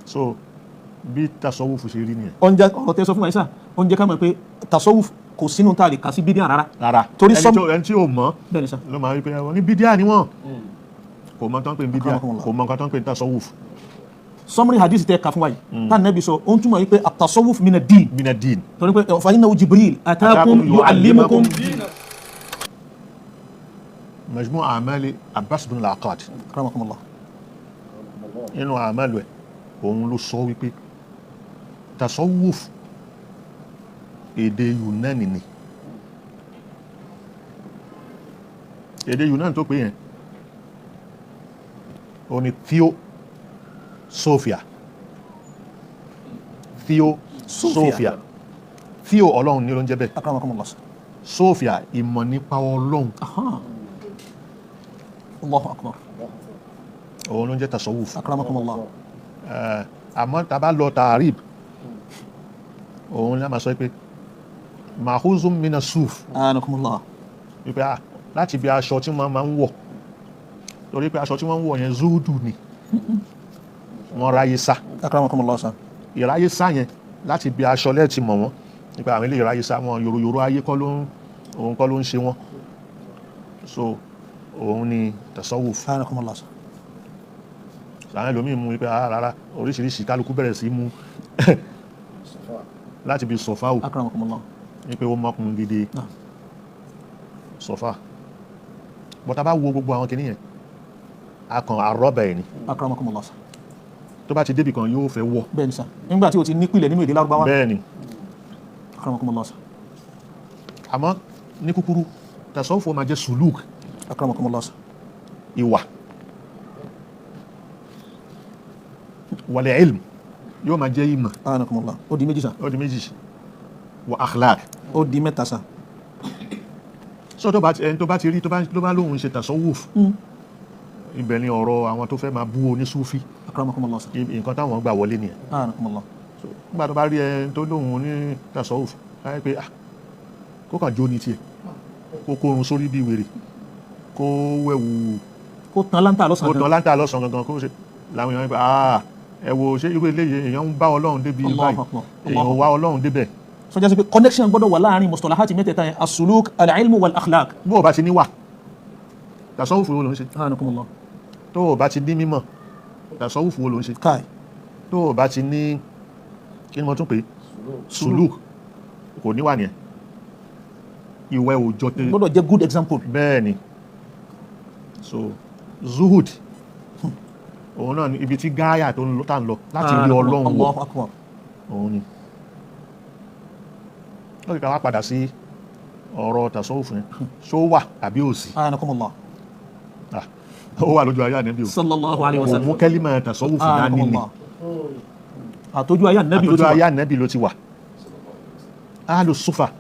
So bí tasawufu ṣe rí nìyẹn. Ọ̀njẹ ọ̀rọ̀ tẹ́ sọ fún wa yìí sà, ó ń jẹ́ ká mọ̀ pé tasawuf kò sínú tá a lè kà sí bídíà rárá. Rárá. Torí ẹni tí ò mọ̀ Bẹ́ẹ̀ ni sà. ló máa rí pé wọ́n ní bídíà ni wọ́n, kò mọ̀ tán pé ní bídíà. Akramakumullah. Kò mọ̀ nǹkan tán pé ní tasawuf. Summary hadith tẹ́ ka fún wa yìí, tá nẹ́bi sọ, ó ń túmọ̀ yìí pé at-tasawuf mina din. Mina din. Torí pé fa innahu Jibril atakum atakum yu'allimukum. Majmu' a'mali Abbas bin al-Aqad. Akramakumullah. Nínú àmàlù ẹ̀, òun ló sọ wípé tasawuf èdè Yunani ni. Èdè Yunani tó pé yẹn, ó ní theo sophia, theo sophia, theo Ọlọ́run ní ló ń jẹ́ bẹ́ẹ̀. Akramakumullah. Sophia, ìmọ̀ nípa Ọlọ́run. Aha. Allahu akbar. Òun ló ń jẹ́ tasawuf. Akramakumullah. Àmọ́ tá a bá lọ tààríb, òun ní a máa sọ pé mahuzum mina suf. Anakumullah. Wípé ah, láti bí aṣọ tí wọ́n máa ń wọ̀, torí pé aṣọ tí wọ́n ń wọ̀ yẹn, zúdù ni, wọ́n ráyé sá. Akramakumullah sà. Ìráyé sá yẹn, láti bí aṣọ lẹ́ẹ̀tì mọ̀ wọ́n nípa àwọn ilé ìráyé sá wọn, yòròyòrò ayé kọ́ ló ń, òun kọ́ ló ń ṣe wọ́n. So òun ni tasawuf. Anakumullah sà. Àwọn ẹlòmíì mú wípé ah, rárá, oríṣiríṣi, kálukú bẹ̀rẹ̀ sí mú láti bí sọfáwù. Akramakumullah. Ní pé ó mọ́kùnrin gidi. Naam. Sọfá bọ́tá bá wo gbogbo àwọn kìnìyàn yẹn, a kàn àrọ́bà ẹ̀ ni. Akramakumullah sà. Tó bá ti débì kan, yóò fẹ́ wọ̀. Bẹ́ẹ̀ ni sà, nígbà tí o ti nípìlẹ̀ nínú èdè Lárúbáwá. Bẹ́ẹ̀ ni. Akramakumullah sà. Àmọ́ ní kúkúrú, tasawufu máa jẹ́ suluk. Akramakumullah sà. Ìwà wal ilm yóò máa jẹ́ ìmọ̀. Anakumullah, ó di méjì sà. Ó di méjì. Wa akhlaq. Ó di mẹ́ta sà. So tó bá ti, ẹni tó bá ti rí tó bá lóun ṣe tasawuf, ibẹ̀ ni ọ̀rọ̀ àwọn tó fẹ́ máa bú onísúfí. Akramakumullah sà. Nǹkan táwọn gbà wọlé nìyẹn. Anakumullah. So nígbà tó bá rí ẹni tó lóun ní tasawuf láyé pé ah, kó kàn jó ní tiẹ̀, kó kórun sórí bí wèrè, kó wẹ̀wù, Kó tan láńtà kó lọ́sàn-án. tán láńtà lọ́sàn gangan, kó ṣe làwọn èèyàn pé ah, ẹ wo, ṣé irú eléyìí, èèyàn ń bá Ọlọ́run débi Allahu báyìí? Akbar. Èèyàn wá Ọlọ́run débẹ̀. Sọjá sí pé connection gbọ́dọ̀ wà láàrin mustalahati mẹ́tẹ̀ẹ̀ta yẹn: as-suluk, al-ilmu wal-akhlaq. Bó o bá ti ní wà, tasawuf wo ló ń ṣe? Anakumullah. Tó o bá ti ní mímọ̀, tasawuf wo ló ń ṣe? Káì. Tó o bá ti ní, kí ni mo tún pè é, suluk, kò níwà nìyẹn, ìwẹ̀ òòjọ́ tẹ. Gbọ́dọ̀ jẹ́ good example. Bẹ́ẹ̀ ni. So zuhud, òun náà ni ibi tí gáyà tó ń lọ, tá ń lọ láti rí Ọlọ́run wọ̀. Allahu akbar. Òun ni lókè. Ká wá padà sí ọ̀rọ̀ tasawuf yẹn, ṣó wà àbí ò sí? Anakumullah. Ah, ó wà lójú ayé Ànábì o. Sallallahu alayhi wa Kò sallam. mú kẹ́límà tasawuf dání ni. Anakumullah, àtọ́jú ayé Ànábì ló ti Àtọ́jú wà. ayé Ànábì ló ti wà. Ahlu sufa,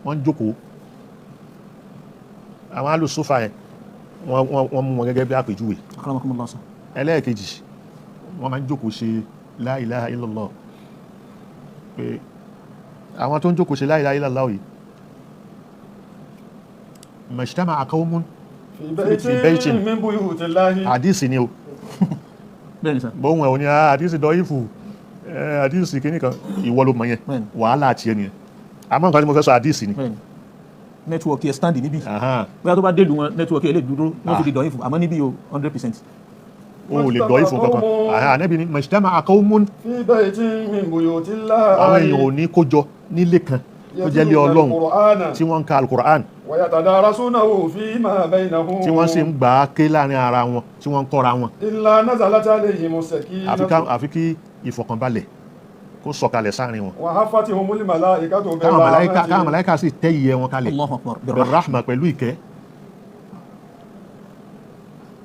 wọ́n jókòó. Àwọn ahlu sufa yẹn, wọ́n mú wọn gẹ́gẹ́ bí àpèjúwe. Akramakumullah sà. Ẹlẹ́ẹ̀kejì, wọ́n máa ń jókòó ṣe la ilaha illallah, pé àwọn tó ń jókòó ṣe la ilaha illallah yìí, majtama'a qawmun fi fi baytin baytin min buyutillahi. Àdísì ni o. Bẹ́ẹ̀ ni sà. Bóhun ẹ̀ ò ní àdísì dọ́ìfù, àdísì kìíní kan, ìwọ ló mọ̀ yẹn. Bẹ́ẹ̀ni. Wàhálà àti ẹnìyẹn. Àmọ́ nǹkan tí mo fẹ́ sọ, àdísì ni. Bẹ́ẹ̀ ni, network yẹ stand níbí. Ahan. Bóyá tó bá délùú wọn, network yẹ lè dúró, wọ́n fi di dọ̀yìn fún, àmọ́ níbí o, 100%. O ò lè dọ́ìfù kankan. Ahan, Ànábì ní majtama'a qawmun fi baytin min buyutillahi. Àwọn èèyàn ò ní kójọ nílé kan tó jẹ́ lé Ọlọ́run, tí wọ́n ń ka alukur'an, wa yatadarasunahu fima baynahum. tí wọ́n sì ń gbà á ké láàrin ara wọn, tí wọ́n ń kọ́ra wọn, illa nazalat alayhimu sakinatu. Àfi kí ìfọ̀kànbalẹ̀ kó sọ̀kalẹ̀ sáàrin wọn, wa haffatihumul malaikatu. káwọn màláíkà sì tẹ́ ìyẹ́ wọn kalẹ̀. Allahu akbar. Birrahma, pẹ̀lú ìkẹ́.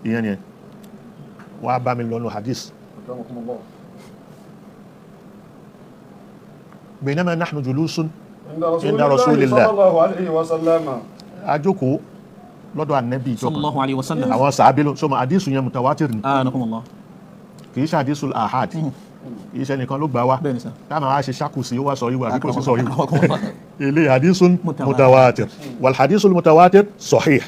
Ìyẹn ni ẹ wàá bá mi lọ́nu hadith. Akramakumullah. Bainama nahnu julusun inda rasulillah. Sallallahu alayhi wa sallam. Ajókòó lọ́dọ̀ Ànábì ìjọ kan. Sallallahu alayhi wa sallam. Àwọn sàábé ló sọmọ hadith yẹn, mutawatir ni. Anakumullah. Kì í ṣe hadithul ahad, kì í ṣe nìkan ló gbà wá. Bẹ́ẹ̀ ni sà. Táwọn á ṣe ṣàkóso, ó wá sọ ìwà àbí kò sí sọ ìwà. Akramakumullah. Ilé hadithun mutawatir. Mutawatir, wal hadithul mutawatir sahih.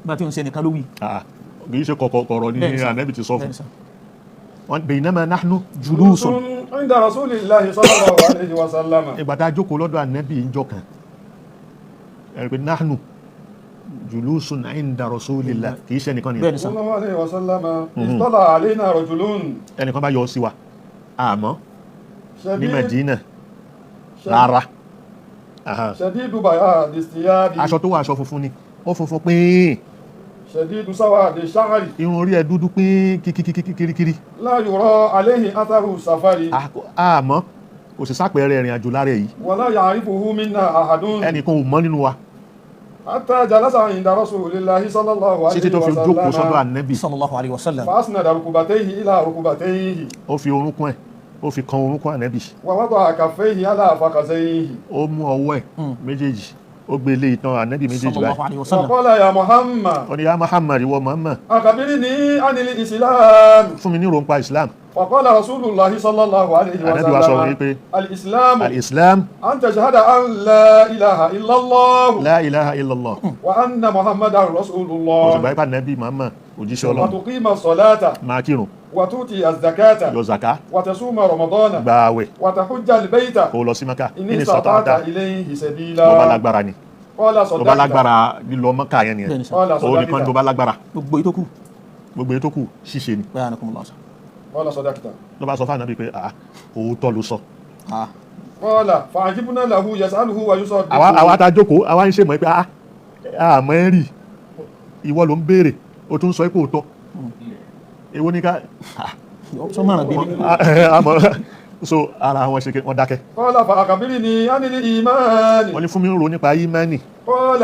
Bá tí ń ṣe nìkan ló wí. Ah, kì í ṣe kọ̀kọ̀ kọ̀rọ̀ ní Bẹ́ẹ̀ ni sà. Ànábì ti sọ Bẹ́ẹ̀ fún ni sà. Wọ́n baynama nahnu julusun عند رسول الله صلى الله عليه وسلم. Ìgbà tá a jókòó lọ́dọ̀ ànábì ìjọ kan, ẹ̀rọ pé nahnu julusun inda rasulillah, kì í ṣe ẹnìkan Bẹ́ẹ̀ nìyẹn. ni sà. صلى الله عليه وسلم اطلع علينا رجل. Ẹnìkan bá yọ sí wa, àmọ́ ní شديد Medina rárá. Aha. شديد بياض الثياب. Aṣọ tó wà, aṣọ funfun ni, ó funfun pín. شديد سواد الشعر. Irun orí ẹ dúdú pín kíkíkíkíríkírí. لا يرى عليه أثر السفر. Àmọ́ kò sì sápẹẹrẹ ìrìn àjò lára èyí. ولا يعرفه منا أحد. Ẹnìkan ò mọ̀ nínú wa. حتى جلس عند رسول الله صلى الله Títí عليه tó fi jókòó sọ́dọ̀ وسلم. ànábì. Sallallahu alayhi wa sallam. فأسند ركبتيه إلى ركبتيه. Ó fi orúnkún ẹ̀, ó fi kan orúnkún ànábì. ووضع كفيه على فخذيه. Ó mú ọwọ́ ẹ̀ méjèèjì, ó gbé ilé ìtàn ànábì méjèèjì Sallallahu báyìí. alayhi wa sallam. وقال يا محمد. Ó ní ya Muhammad, ìwọ Muhammad. أخبرني عن الإسلام. Fún mi ní ìròǹpa Islam. فقال رسول الله صلى الله عليه Ànábì wa sọ وسلم wípé الإسلام al-Islam أن تشهد أن لا إله إلا الله la ilaha illallah وأن محمدا رسول Kò sì الله gbà pé ànábì Muhammad òjíṣẹ́ Ọlọ́run. وتقيم الصلاة Máa kírun. وتؤتي الزكاة Yọ zaka. وتصوم رمضان Gba àwẹ̀. وتحج البيت Kó lọ sí Maka إن ní استطعت sọ̀tàtà إليه bó bá سبيلا. lágbára ni. قال Tó bá صدقت. lágbára lílọ Maka yẹn Bẹ́ẹ̀ nìyẹn. ni sà. قال Òun nìkan tó صدقت. bá lágbára. Gbogbo ìtókù. Gbogbo èyí tó kù ṣíṣe ni. Bayanakumullah sà. قال صدقت. Ló bá sọ fún ànábì pé ah, òótọ́ ló sọ. Ah. قال فعجبنا له يسأله ويصدقه. Àwa tá a jókòó, àwa ń ṣe mọ̀ pé ah, àmọ́ ẹ rí ìwọ ló ń béèrè, o tún sọ pé òótọ́, èwo ní ká Sọ mọ̀ràn bí mi. Àmọ́ so ara wọn ṣe kí wọ́n dákẹ́. قال فأخبرني عن الإيمان. Wọ́n ní fún mi ń ro nípa ìmánì. قال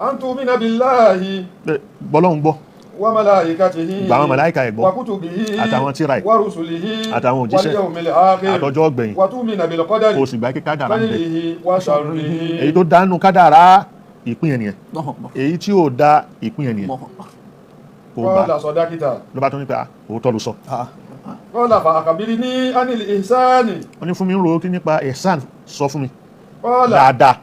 أن تؤمن بالله Pé gbọ́lọ́hun gbọ́ وملائكته Gbà àwọn màláíkà ẹ̀ gbọ́. وكتبه Àtàwọn tírà ẹ̀. ورسله Àtàwọn òjíṣẹ́. واليوم الآخر Àtọjọ́ ọ̀gbẹ̀yìn. وتؤمن بالقدر Kò sì gbà kí kádàrá ń bẹ. خيره وشره. Èyí tó dánú kádàrá, ìpín yẹn nìyẹn. Allahu akbar. Èyí tí ò da, ìpín yẹn nìyẹn. Allahu akbar. Kò gbà. قال صدقت. Ló bá tún nípa òótọ́ ló sọ. Ah. قال فأخبرني عن الإحسان. Wọ́n ní fún mi ń ro kí nípa ihsan, sọ fún mi قال dáadáa.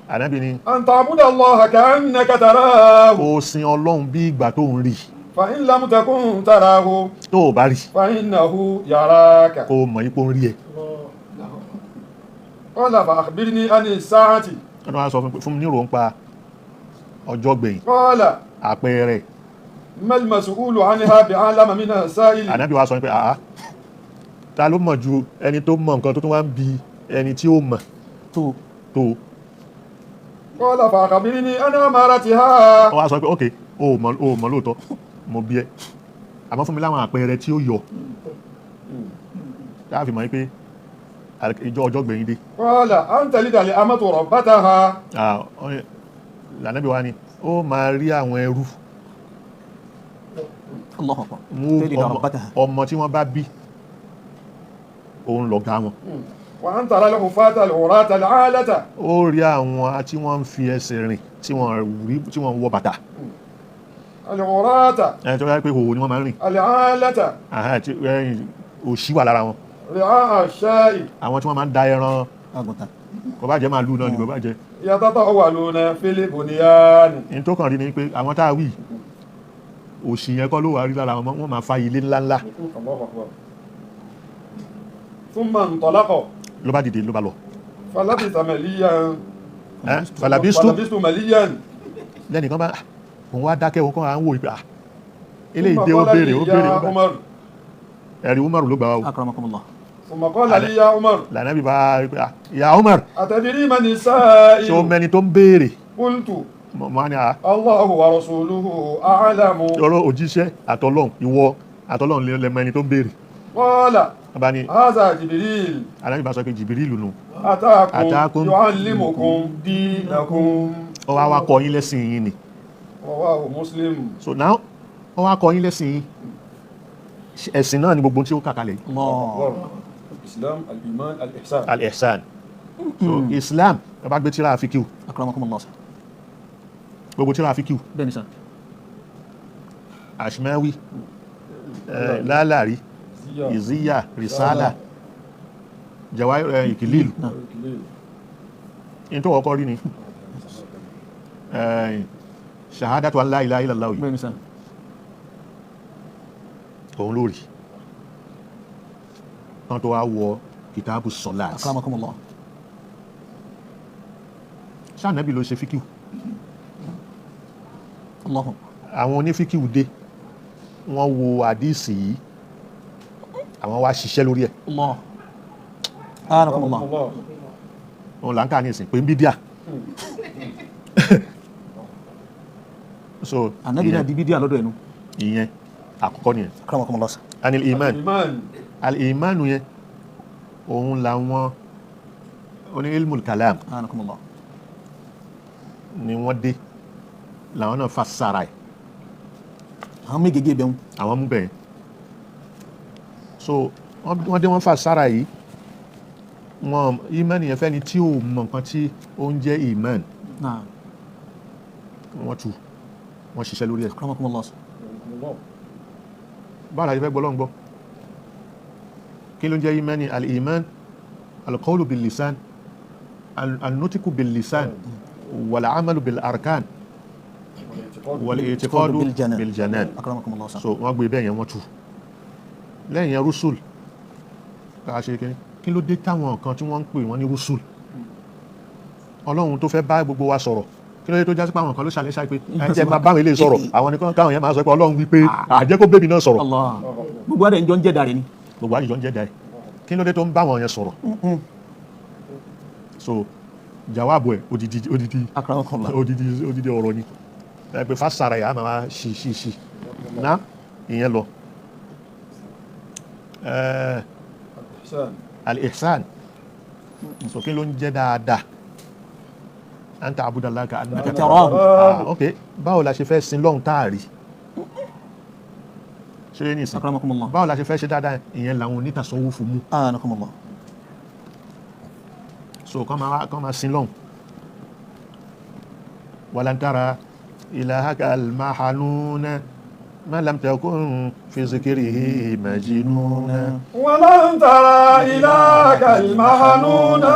Ànábì ni أن تعبد الله كأنك تراه. kó sin Ọlọ́run bí ìgbà tó ń rí. فإن لم تكن تراه Tó o bá rí, فإنه يراك. kó o mọ̀ ipò ń rí ẹ. قال فأخبرني عن الساعة. Wọ́n wá sọ fún mi pé fún mi ní ìrò ń pa ọjọ́ gbẹ̀yìn. قال Àpẹẹrẹ. ما المسؤول عنها بعالم من السائل. Ànábì wa sọ pé àá, ta ló mọ̀ ju ẹni tó mọ̀ nǹkan tó tún wá ń bi ẹni tí ó mọ̀ Tó. tó? قال فأخبرني عن أمارتها. Wọ́n wá sọ pé ok, o ò mọ̀, o ò mọ̀ lóòótọ́, mo bí ẹ, àmọ́ fún mi láwọn àpẹẹrẹ tí ó yọ láàfin mọ̀ pé ìjọ ọjọ́ gbẹ̀yìn dé. قال أن تلد الأمة ربتها. Ah, lànàbí wa ni ó máa rí àwọn ẹrú Allahu akbar. mú Tẹ́lẹ̀ ọmọ rabbataha. ọmọ tí wọ́n bá bí, òun lọ̀gá wọn. وأن ترى الحفاة العراة العالة. Ó rí àwọn tí wọ́n ń fi ẹsẹ̀ rìn, tí wọ́n rí, tí wọ́n ń wọ bàtà. العراة Ẹni tó yẹ pé òwò ni wọ́n máa ń rìn. العالة. Àhá, tí ẹ̀yìn òṣì wà lára wọn. رعاء الشاء. Àwọn tí wọ́n máa ń da ẹran. Àgùntàn. Kò bá jẹ́ màálù náà ni, kò bá jẹ́. يتطاولون في البنيان. Ní tó kàn rí ni pé àwọn tá a wí, òṣì yẹn kọ́ ló wà rí lára wọn mọ́, wọ́n máa fa ilé ńláńlá. الله أكبر. ثم انطلق. Ló bá dìde, ló bá lọ. فلبث مليا. Ẹ́, falabistu. فلبثت مليا. Lẹ́nìkan bá òun wá dákẹ́, òun kàn á ń wò ìpè à eléyìí ثم dé, ó قال béèrè, لي ó béèrè, يا ó bá عمر. ẹ̀rí Umaru ló gbà wá o. Akramakumullah. ثم قال لي يا عمر. Lànàbí bá rí pé ah, ìyá Umar. أتدري من Ṣé o السائل؟ mẹni tó ń béèrè? قلت Mọ̀ á ní à الله ورسوله أعلم. ọ̀rọ̀ òjíṣẹ́ àtọlọ́hun, ìwọ àtọlọ́hun lẹ mọ ẹni tó ń béèrè. قال Wọ́n bá ní هذا جبريل. Ànábì bá sọ pé Jìbìrìlù nù. أتاكم أتاكم يعلمكم دينكم. Ó wá wá kọ́ yín lẹ́sìn yín ni. رواه مسلم. So now ó wá kọ́ yín lẹ́sìn yín, ẹ̀sìn náà ni gbogbo tí ó kà kalẹ̀ yìí. Allah. الإسلام الإيمان الإحسان. Al-ihsan. So Islam, ẹ bá gbé tíra àfikíw, Akramakumullah. gbogbo tíra àfikíw, Bẹ́ẹ̀ ni sà. Ashmawi, Lálàrí, Ìzíyà, Risala, Jawahir, Ìkìlìlù, in tó kọ́kọ́ rí ni shahadatu an la ilaha illallah yìí. Bẹ́ẹ̀ ni sà. Òun lórí kan tó wá wọ kìtàbù sọláàt. Akramakumullah. Ṣáànábì ló ṣe fíkìú? Allahu akbar. Àwọn onífíkìú dé, wọ́n wo àdíìsì yìí, àwọn wá ṣiṣẹ́ lórí ẹ̀. Allah. Akramakumullah. Allah. Òun là ń kà ní ìsìn pé ń bí díà so Ànábì náà ìyẹn di bídíà lọ́dọ̀ ẹnu. Ìyẹn àkọ́kọ́ nìyẹn. Akramakumullah sir. Anil iman. Iman. Al imanu yẹn, òun làwọn oní ilmul kalam Akramakumullah. ni wọ́n dé, làwọn náà fa sára ẹ̀. Àwọn méjèèjì bẹ̀rù. Àwọn mú bẹ̀yẹn, so wọ́n dé, wọ́n fa sára yìí. Wọn iman yẹn, fẹ́ni tí ò mọ nǹkan tí ó ń jẹ́ iman, Naam. wọ́n tu, wọ́n ṣiṣẹ́ lórí ẹ̀. Akramakumullah sir. Allah. Báwo la ṣe fẹ́ gbọ́ lọ́n gbọ́? Kí ló ń jẹ́ imani? Al-iman al-qawlu bil-lisan, an-nutqu bil-lisan, wal-amalu bil-arkan, wal-i'tiqadu Bil-janan. bil-janan. Akramakumullah sir. So wọ́n gbé bẹ́ẹ̀ yẹn, wọ́n tu lẹ́yìn yẹn rusul ká ṣe kí. Kí ló dé táwọn kan tí wọ́n ń pè wọ́n ní rusul, Ọlọ́run tó fẹ́ bá gbogbo wa sọ̀rọ̀, kí ló dé tó jásí pé àwọn kan ló ṣàlẹ́ ṣáà pé ẹ jẹ́ máa báwọn eléyìí sọ̀rọ̀, àwọn nìkan káwọn yẹn máa sọ pé Ọlọ́run wí pé àjẹ́ kó bébì náà sọ̀rọ̀? Allah. Gbogbo àdé ń jọ ń jẹ́ dàrẹ́ ni. Gbogbo àjùjọ ń jẹ́ dá ẹ̀. Kí ló dé tó ń bá wọn yẹn sọ̀rọ̀? So jawabu ẹ̀, odidi odidi Akramakumullah. odidi odidi ọ̀rọ̀ ni ẹ pé fásitì yà á máa wá ṣì ṣì ṣì ná ìyẹn lọ. Ihsan. Al-ihsan, so kí ló ń jẹ́ dáadáa? Anta abudallah ka annaka Tarahu. Ah, ok, báwo la ṣe fẹ́ sin lọ́hùn tá a rí ṣe é nìsín? Akramakumullah. Báwo la ṣe fẹ́ ṣe dáadáa? Ìyẹn làwọn onítàsọ́wọ́fù mú. Akramakumullah. So kọ́ máa sin lọ́hùn. Walan tara ilahaka almahanuna ma lam takun fi zikrihi majnuna. ولن ترى إلهك المحنونا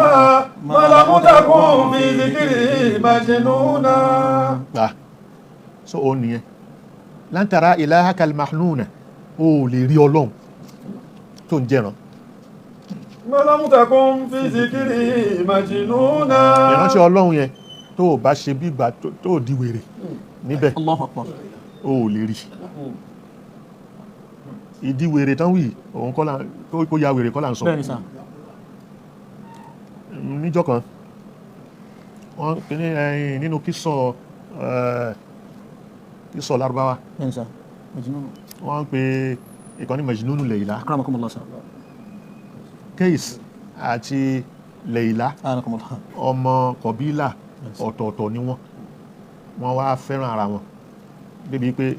ما لم تكن في ذكره مجنونا. Ah, so ó nìyẹn, lan tara ilahaka almahanuna, ó lè rí Ọlọ́hun tó ń jẹran. ما لم تكن في ذكره مجنونا. Ìrántí Ọlọ́hun yẹn, tó o bá ṣe bí ìgbà tó o di wèrè níbẹ̀, Allahu akbar. o ò lè rí ìdí wèrè tán wì. Òun kọ́ là kó ya wèrè kọ́ là ń sọ. Bẹ́ẹ̀ ni sà. Níjọ́ kan, wọ́n kíní ẹyin nínú kísọ̀ kísọ̀ Lárúbáwá. Bẹ́ẹ̀ ni sà. Majnun. Wọ́n ń pe ìkan ní Majnunu Layla. Akramakumullah sà. Keis àti Layla, Akramakumullah. ọmọ kọ̀bílà ọ̀tọ̀ọ̀tọ̀ ni wọ́n. Wọ́n wá fẹ́ràn ara wọn débi pé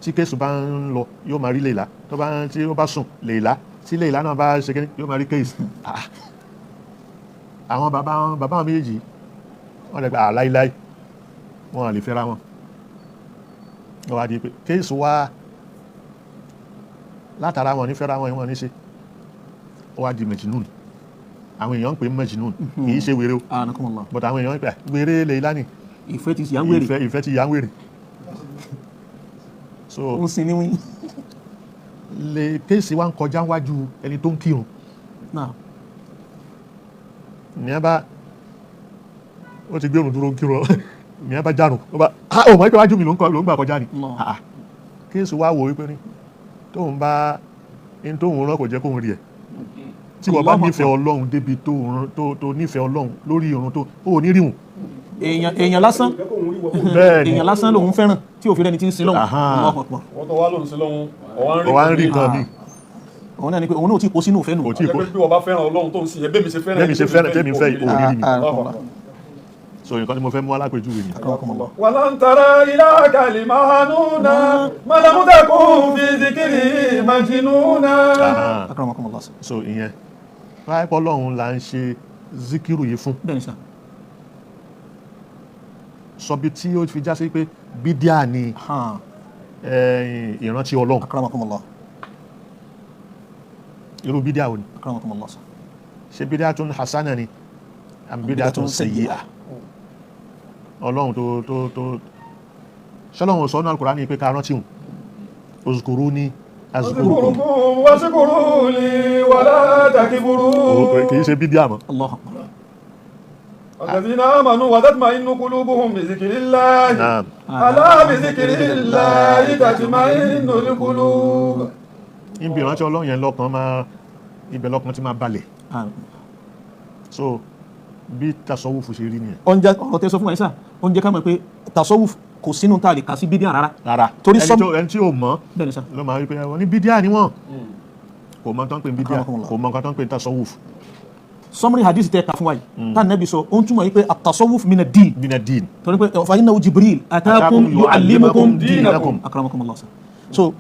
tí Kéésù bá ń lọ, yóò máa rí Layla. Tó bá ń tí ó bá sùn, Layla. Tí Layla náà bá ṣe kíní, yóò máa rí Kéésù. Ah. Àwọn bàbá wọn, bàbá wọn méjèèjì, wọ́n lè gba àláíláí, wọn à lè fẹ́ra wọn. Wọ́n wá di pé Kéésù wá látara wọn ní fẹ́ra wọn, wọn ní ṣe, ó wá di Majnun. Àwọn èèyàn ń pè é Majnun, kì í ṣe wèrè o. Akramakumullah. But àwọn èèyàn ń pè é wèrè Layla ni. Ìfẹ́ ti yà ń wèrè. Ìfẹ́ ti yà ń wèrè, so Ó ń sin ní wí. lè kéèsì wa ń kọjá wájú ẹni tó ń kírun. Naam. Ní a bá ó ti gbé òrùn dúró ń kírun, ní a bá járun, ó bá ah, ó mọ̀ pé wájú mi ló ń ló ń gbà kọjá ni. Allah. Ah, ah. Kéèsì wa wò wípé ní tóun bá ní tóun rán kò jẹ́ kóun rí ẹ̀, tí wọ́n bá Allahu nífẹ̀ẹ́ Ọlọ́run débi tó nífẹ̀ẹ́ Ọlọ́run lórí irun tó ó ní ríhùn. Èèyàn lásán. Bẹ́ẹ̀ ni. Èèyàn lásán lòun fẹ́ràn tí òfin rẹni tí ń sin lọ́hùn. Aha. Allahu akbar. Wọ́n tó wá lòun sí lọ́hun, ó wá ń rí nǹkan mi. Òun náà ni pé òun náà ti kó sínú òfẹ́ nù. Kò tí ì kó. Àjẹ́ pé bí wọ́n bá fẹ́ràn Ọlọ́run tó ń sìn yẹn, bẹ́ẹ̀ mi ṣe fẹ́ràn Bẹ́ẹ̀ mi ṣe fẹ́ràn tẹ́mi fẹ́ yìí, ò ní rí mi. Allahu akbar. So nǹkan tí mo fẹ́ mú alápèjúwe ni. Akramakumullah. ولن ترى إلهك المحنونا ما لم تكن في ذكره مجنونا. Aha. Akramakumullah sà. So ìyẹn ráìpọ̀ Ọlọ́run là ń ṣe zikiru yìí fún. Bẹ́ẹ̀ ni sà. Sọbi tí ó fi já sí pé bídíà ni Ha. ìrántí Ọlọ́run. Akramakumullah. Irú bídíà wo ni? Akramakumullah sà. Ṣe bídíà tún hasana ni àmì bídíà tún sayyi'a? Ọlọ́run tó ṣọlọ́run sọ ní Al-Qur'ani pé ká rántí hùn, uzkuruni Azkurukum. أذكركم واشكروا لي ولا تكفرون. Kì í ṣe bídíà mọ́. Allahu akbar. الذين آمنوا وتطمئن قلوبهم بذكر الله. Naam. ألا بذكر الله تطمئن القلوب. Ibi ìrántí Ọlọ́run yẹn lọ́kàn máa, ibẹ̀ lọ́kàn ti máa balẹ̀. So bí tasawufu ṣe rí nìyẹn. Oúnjẹ ọ̀rọ̀ tẹ́ sọ fún wa yìí sà, oúnjẹ ká mọ̀ pé tasawuf kò sínú tá a lè kà sí bídíà rárá. Rárá. Torí ẹni ẹni tí ò mọ̀ Bẹ́ẹ̀ ni sà. ló máa rí pé wọ́n ní bídíà ni wọ́n. Kò mọ̀ tó ń pè ní bídíà, Akramakumullah. kò mọ̀ nǹkan tó ń pè ní tasawuf. Summary hadith tẹ́ ka fún wa yìí, tá nẹ́bi sọ, ó ń túmọ̀ yìí pé at-tasawuf mina din. Bínà dín. Torí pé fa innahu Jibril atakum Atakum yu'allimukum yu'allimukum dinakum. Akramakumullah sà. So